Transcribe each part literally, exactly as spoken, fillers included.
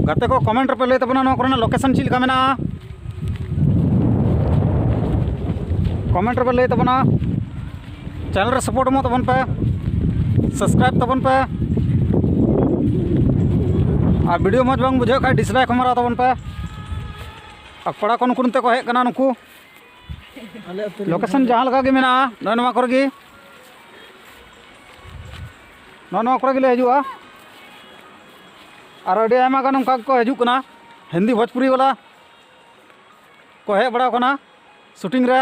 ᱜᱟᱛᱮ ᱠᱚ, comment ᱨᱮᱯᱮ ᱞᱟᱹᱭ ᱛᱟᱵᱚᱱᱟ ᱱᱚᱣᱟ ᱠᱚᱨᱮᱱᱟᱜ location ᱪᱮᱫ ᱞᱮᱠᱟ ᱢᱮᱱᱟᱜᱼᱟ᱾ Comment ᱨᱮᱯᱮ ᱞᱟᱹᱭ ᱛᱟᱵᱚᱱᱟ, channel ᱨᱮ support ᱮᱢᱚᱜ ᱛᱟᱵᱚᱱ ᱯᱮ, subscribe ᱛᱟᱵᱚᱱ ᱯᱮ, ᱟᱨ video ᱢᱚᱡᱽ ᱵᱟᱝ ᱵᱩᱡᱷᱟᱹᱜ ᱠᱷᱟᱱ dislike ᱦᱚᱸ ᱢᱟᱨᱟᱣ ᱛᱟᱵᱚᱱ ᱯᱮ᱾ ᱟᱨ ᱠᱚᱲᱟ ᱠᱚ ᱱᱩᱠᱩ ᱱᱚᱛᱮ ᱠᱚ ᱦᱮᱡ ᱠᱟᱱᱟ, ᱱᱩᱠᱩ location ᱡᱟᱦᱟᱸ ᱞᱮᱠᱟ ᱜᱮ ᱢᱮᱱᱟᱜᱼᱟ, ᱱᱚᱜᱼᱚᱭ ᱱᱚᱣᱟ ᱠᱚᱨᱮ ᱜᱮ, ᱱᱚᱜᱼᱚ ᱱᱚᱣᱟ ᱠᱚᱨᱮ ᱜᱮᱞᱮ ᱦᱤᱡᱩᱜᱼᱟ᱾ ᱟᱨ ᱟᱹᱰᱤ ᱟᱭᱢᱟ ᱜᱟᱱ ᱚᱱᱠᱟ ᱜᱮᱠᱚ ᱦᱤᱡᱩᱜ ᱠᱟᱱᱟ, ᱦᱤᱱᱫᱤ ᱵᱷᱳᱡᱽᱯᱩᱨᱤ ᱵᱟᱞᱟ ᱠᱚ ᱦᱮᱡ ᱵᱟᱲᱟᱣ ᱠᱟᱱᱟ shooting ᱨᱮ᱾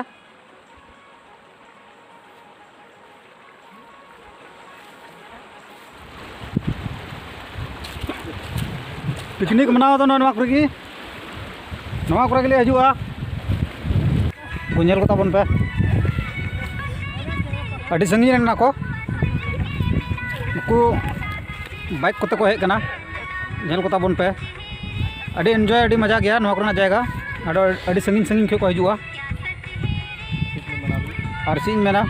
Picnic ᱢᱟᱱᱟᱣ ᱫᱚ ᱱᱚᱜᱼᱚ ᱱᱚᱣᱟ ᱠᱚᱨᱮ ᱜᱮ, ᱱᱚᱣᱟ ᱠᱚᱨᱮ ᱜᱮᱞᱮ ᱦᱤᱡᱩᱜᱼᱟ᱾ ᱩᱱᱠᱩ ᱧᱮᱞ ᱠᱚᱛᱟ ᱵᱚᱱ ᱯᱮ, ᱟᱹᱰᱤ ᱥᱟᱺᱜᱤᱧ ᱨᱮᱱ ᱠᱟᱱᱟ ᱠᱚ, ᱩᱱᱠᱩ bike ᱠᱚᱛᱮ ᱠᱚ ᱦᱮᱡ ᱠᱟᱱᱟ᱾ ᱧᱮᱞ ᱠᱚᱛᱟ ᱵᱚᱱ ᱯᱮ, ᱟᱹᱰᱤ enjoy, ᱟᱹᱰᱤ ᱢᱚᱡᱟ ᱜᱮᱭᱟ ᱱᱚᱣᱟ ᱠᱚᱨᱮᱱᱟᱜ ᱡᱟᱭᱜᱟ᱾ ᱟᱹᱰᱤ, ᱟᱹᱰᱤ ᱥᱟᱺᱜᱤᱧ ᱥᱟᱺᱜᱤᱧ ᱠᱷᱚᱱ ᱠᱚ ᱦᱤᱡᱩᱜᱼᱟ᱾ ᱟᱨ ᱪᱮᱫ ᱤᱧ ᱢᱮᱱᱟ,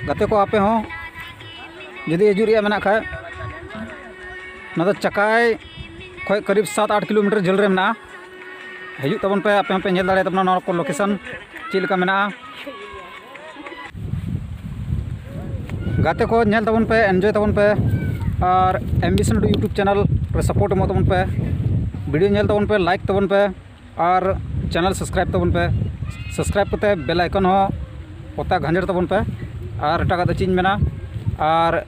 ᱜᱟᱛᱮ ᱠᱚ, ᱟᱯᱮ ᱦᱚᱸ ᱡᱩᱫᱤ ᱦᱤᱡᱩᱜ ᱨᱮᱭᱟᱜ ᱢᱮᱱᱟᱜ ᱠᱷᱟᱡ, ᱱᱚᱣᱟ ᱫᱚ ᱪᱟᱠᱟᱭ ᱠᱷᱚᱱ ᱠᱟᱹᱨᱤᱵ ᱥᱟᱛ ᱟᱴ kilometer ᱡᱷᱟᱹᱞ ᱨᱮ ᱢᱮᱱᱟᱜᱼᱟ᱾ ᱦᱤᱡᱩᱜ ᱛᱟᱵᱚᱱ ᱯᱮ, ᱟᱯᱮ ᱦᱚᱸᱯᱮ ᱧᱮᱞ ᱫᱟᱲᱮᱭᱟᱜ ᱛᱟᱵᱚᱱᱟ ᱱᱚᱣᱟ ᱠᱚ location ᱪᱮᱫ ᱞᱮᱠᱟ ᱢᱮᱱᱟᱜᱼᱟ᱾ ᱜᱟᱛᱮ ᱠᱚ, ᱧᱮᱞ ᱛᱟᱵᱚᱱ ᱯᱮ, enjoy ᱛᱟᱵᱚᱱ ᱯᱮ, ᱟᱨ MB Sandu YouTube channel ᱨᱮ support ᱮᱢᱚᱜ ᱛᱟᱵᱚᱱ ᱯᱮ, video ᱧᱮᱞ ᱛᱟᱵᱚᱱ ᱯᱮ, like ᱛᱟᱵᱚᱱ ᱯᱮ, ᱟᱨ channel subscribe ᱛᱟᱵᱚᱱ ᱯᱮ᱾ Subscribe ᱠᱟᱛᱮ bell icon ᱦᱚᱸ ᱚᱛᱟ ᱜᱷᱟᱸᱡᱮᱲ ᱛᱟᱵᱚᱱ ᱯᱮ᱾ ᱟᱨ ᱮᱴᱟᱜᱟᱜ ᱫᱚ ᱪᱮᱫ ᱤᱧ ᱢᱮᱱᱟ, ᱟᱨ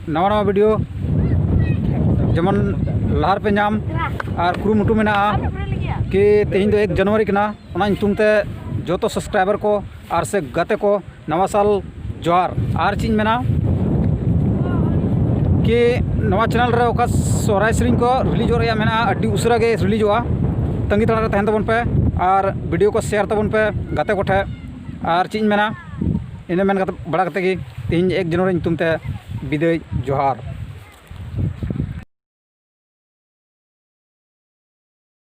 ᱱᱟᱣᱟ ᱱᱟᱣᱟ video ᱡᱮᱢᱚᱱ ᱞᱟᱦᱟ ᱨᱮᱯᱮ ᱧᱟᱢ, ᱟᱨ ᱠᱩᱨᱩᱢᱩᱴᱩ ᱢᱮᱱᱟᱜᱼᱟ ᱠᱤ ᱛᱮᱦᱮᱧ ᱫᱚ ᱮᱠ ᱡᱟᱱᱩᱣᱟᱨᱤ ᱠᱟᱱᱟ, ᱚᱱᱟ ᱧᱩᱛᱩᱢ ᱛᱮ ᱡᱚᱛᱚ subscriber ᱠᱚ ᱟᱨ ᱥᱮ ᱜᱟᱛᱮ ᱠᱚ ᱱᱟᱣᱟ ᱥᱟᱞ ᱡᱚᱦᱟᱨ᱾ ᱟᱨ ᱪᱮᱫ ᱤᱧ ᱢᱮᱱᱟ ᱠᱤ ᱱᱚᱣᱟ channel ᱨᱮ ᱚᱠᱟ ᱥᱚᱦᱨᱟᱭ ᱥᱮᱨᱮᱧ ᱠᱚ releaseᱚᱜ ᱨᱮᱭᱟᱜ ᱢᱮᱱᱟᱜᱼᱟ, ᱟᱹᱰᱤ ᱩᱥᱟᱹᱨᱟ ᱜᱮ releaseᱚᱜᱼᱟ᱾ ᱛᱟᱺᱜᱤ ᱛᱟᱲᱟᱜ ᱨᱮ ᱛᱟᱦᱮᱱ ᱛᱟᱵᱚᱱ ᱯᱮ ᱟᱨ video ᱠᱚ share ᱛᱟᱵᱚᱱ ᱯᱮ ᱜᱟᱛᱮ ᱠᱚᱴᱷᱮᱱ᱾ ᱟᱨ ᱪᱮᱫ ᱤᱧ ᱢᱮᱱᱟ, ᱤᱱᱟᱹ ᱢᱮᱱ ᱠᱟᱛᱮ, ᱵᱟᱲᱟ ᱠᱟᱛᱮ ᱜᱮ ᱛᱮᱦᱮᱧ ᱮᱠ ᱡᱟᱱᱩᱣᱟᱨᱤ ᱧᱩᱛᱩᱢ ᱛᱮ ᱵᱤᱫᱟᱹᱭ, ᱡᱚᱦᱟᱨ᱾